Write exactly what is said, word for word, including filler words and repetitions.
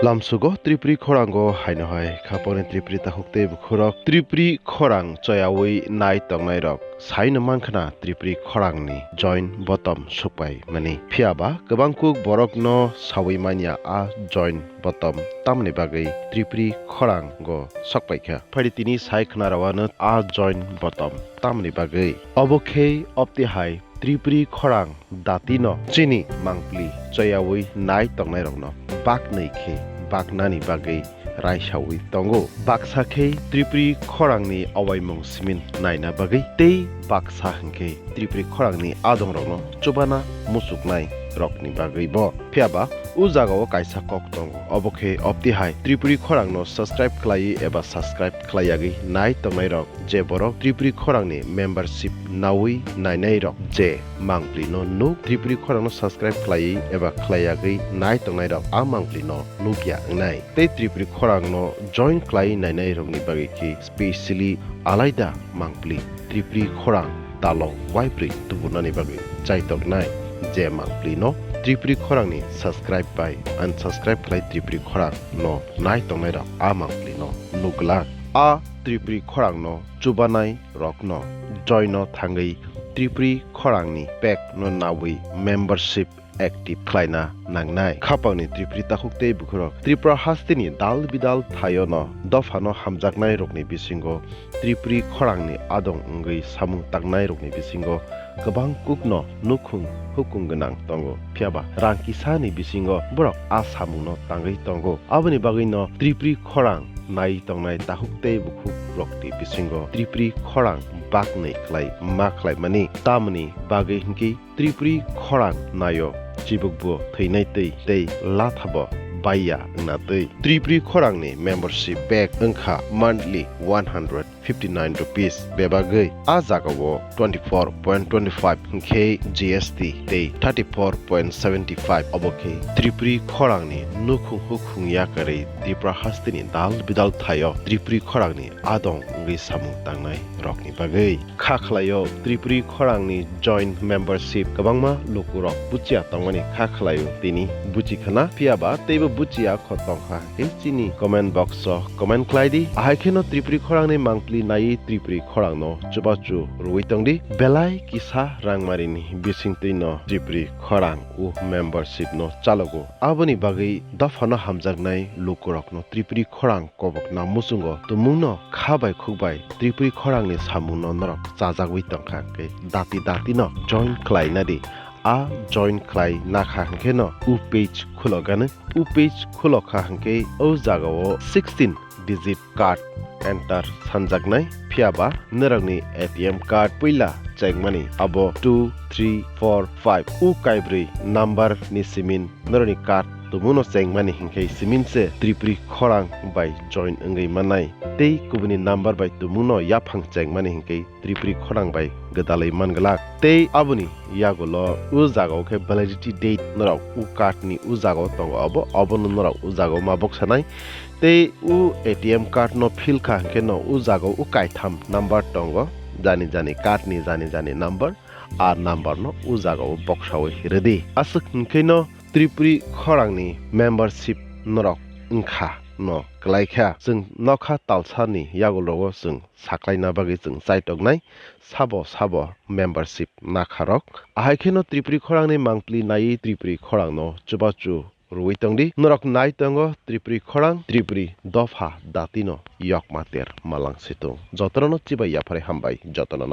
Tamsugo Tripuri khorango haino hai khapangni Tripuri takhuk tei bukhurok Tripuri khorang choyawi nai tongnairok saino mankhna Tripuri khorangni join bottom sukpai mani. Phiyaba kwbangkuk borokno sawi manya a join bottom tamni bagwi Tripuri khorango sokpaikha. Phaidi tini sai khna rawano a join bottom tamni bagwi. Obo khe opti hai Tripuri khorang datino chini mangpli choyawi nai tongnairokno baknwi khe baknani bagwi raisawi tongo. Baksa khe Tripuri khorangni owaimung simin naina bagwi tei baksa hwnkhe Tripuri khorangni adongrokno chubana muchuknai rokni bagwi bo. Phiyaba o jagao kaisa kok tongo, obo khe opti hai Tripuri khorangno subscribe khlaiwi eba subscribe khlaiyagwi nai tongnairok je borok Tripuri khorangni membership nawi nainairok je mangplino nuk Tripuri khorangno subscribe khlaiwi eba khlaiyagwi nai tongnairok a mangplino nukya wngnai. Tei Tripuri khorangno join khlai nainairokni bagwi khe specially alaida mangpli Tripuri khorang dalok waibrwi tubunani bagwi chaitoknai je mangplino Tripuri khorangni subscribe bai unsubscribe khlai Tripuri khorangno nai tongnairok a mangplino nukglak. A Tripuri khorangno chubanai rokno joino thangwi Tripuri khorangni pack no nawi membership active khlaina nangnai. Khapangni Tripuri takhuk tei bukhurok Tripura hasteni dal bidal thaio no dophano hamjaknai rokni bisingo Tripuri khorangni adong wngwi samung tangnai rokni bisingo kwbang kukno nukhung hukung gwnang tongo. Phiyaba rang kisani bisingo borok a samungno tangwi tongo. Aboni bagwino Tripuri khorang nai tongnai takhuk tei bukhuk rokni bisingo Tripuri khorang baknwi khlai ma khlaimani. Tamoni bagwi hwnkhe Tripuri khorang naio chibukbo thwinai twi tei lathabo baiya wngna twi. Tripuri khorangni membership pack wngkha monthly one hundred fifty nine rupees bebagwi. A jagao twenty four point twenty five hwnkhe G S T tei thirty four point seventy five obo khe Tripuri khorangni nukhung hukhung yakarwi Tripura hasteni dal bidal thaio Tripuri khorangni adong wngwi samung tangnai rokni bagwi. Kha khlaio Tripuri khorangni joint membership kwbangma lukurok buchiya tongmani kha khlaio tini buchi khna phiyaba teibo buchiya kho tongkha. Hwnkhe chini comment box o comment khlai di. Ahai kheno Tripuri khorangni mangpli naiwi Tripuri khorangno chubachu rwui tong di. Belai kisa rangmarini bisingtwi no Tripuri khorang o membership no chalogo. Aboni bagwi dophano hamjaknai lukurokno Tripuri khorang kobokna muchungo tumungno kha bai khuk bai Tripuri khorangni samungno norok chajagwi tongkha hwnkhe dati dati no join khlaina di. A join khlai nakha hwnkhe no o page khulogani. O page khulokha hwnkhe o jagao sixteen digit card enter sanjaknai. Phiyaba norokni A T M card puila chengmani abo two, three, four, five o kaibrwi number ni simin norokni card tumuno chengmani hwnkhe simin se Tripuri khorang bai join wngwi mannai. Tei kubuni number bai tumuno yaphang chengmani hwnkhe Tripuri khorang bai gwdalwi manglak. Tei aboni yagulo o jagao khe validity date norok o card ni o jagao tongo, abo, abono norok o jagao ma boksanai. Tei o A T M card no fill kha hwnkhe no o jagao o kaitham number tongo, jani jani card ni jani jani number, a number no o jagao boksawi rwdi. Aswk hwnkhe no Tripuri khorangni membership norok wngkha no kwlaikha. Chwng nokha talsani yagulogo chwng saklaina bagwi chwng chaitoknai sabo sabo membership nakharok. Ahai kheno Tripuri khorangni mangpli naiwi Tripuri khorangno chubachu rwui tongdi. Norok nai tongo Tripuri khorang, Tripuri dopha datino yokma ter malang situng. Jotono chibai yaphari hambai jotono.